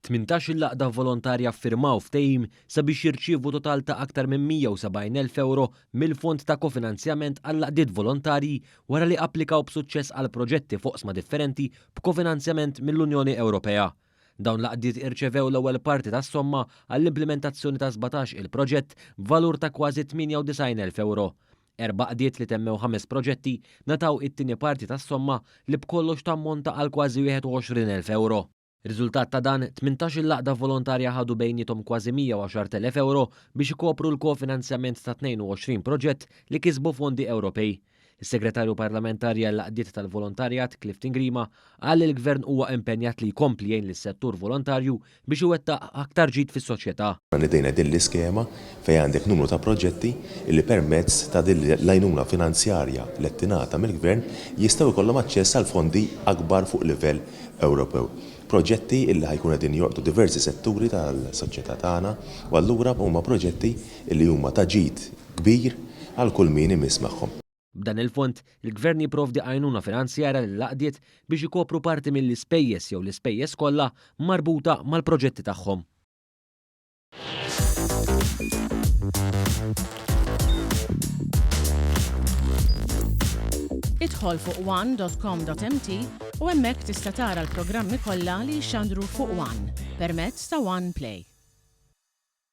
18-il għaqda volontarja ffirmaw ftehim sabiex jirċievu total ta' aktar minn 170,000 ewro mill-Fond ta' Kofinanzjament għall-Għaqdiet Volontarji wara li applikaw b'suċċess għal proġetti f'oqsma differenti b'kofinanzjament mill-Unjoni Ewropea. Dawn l-għaqdiet irċevew l-ewwel parti tas-somma għall-implimentazzjoni ta' 17-il proġett b'valur ta' kważi 98,000 ewro. Erba' għaqdiet li temmew ħames proġetti ngħataw it-tieni parti tas-somma li b'kollox tammonta għal kważi 21,000 ewro. Riżultat ta' dan, 18-il għaqda volontarja ħadu bejniethom kważi 110,000 ewro biex ikopru l-kofinanzjament ta' 22 proġett li kisbu fondi Ewropej. Is-Segretarju Parlamentari għall-Għaqdiet tal-Volontarjat, Clifton Grima, qal li l-Gvern huwa impenjat li jkompli jgħin lis-settur volontarju biex iwettaq aktar ġid fis-soċjetà. Nidejna din l-iskema fejn għandek numru ta' proġetti li permezz ta' din l-għajnuna finanzjarja li qed tingħata mill-Gvern jistgħu jkollhom aċċess għal fondi akbar fuq livell Ewropew. Proġetti li ħa jkunu qegħdin jolqtu diversi setturi tal-soċjetà tagħna u allura huma proġetti li huma ta' ġid kbir għal kull min imiss magħhom. B'dan il-fond, il-Gvern jipprovdi għajnuna finanzjarja lill-għaqdiet biex ikopru parti mill-ispejjeż jew l-ispejjeż kollha marbuta mal-proġetti tagħhom. Idħol fuq one.com.mt u hemmhekk tista' tara l-programmi kollha li jixxandru fuq One permezz ta' One Play.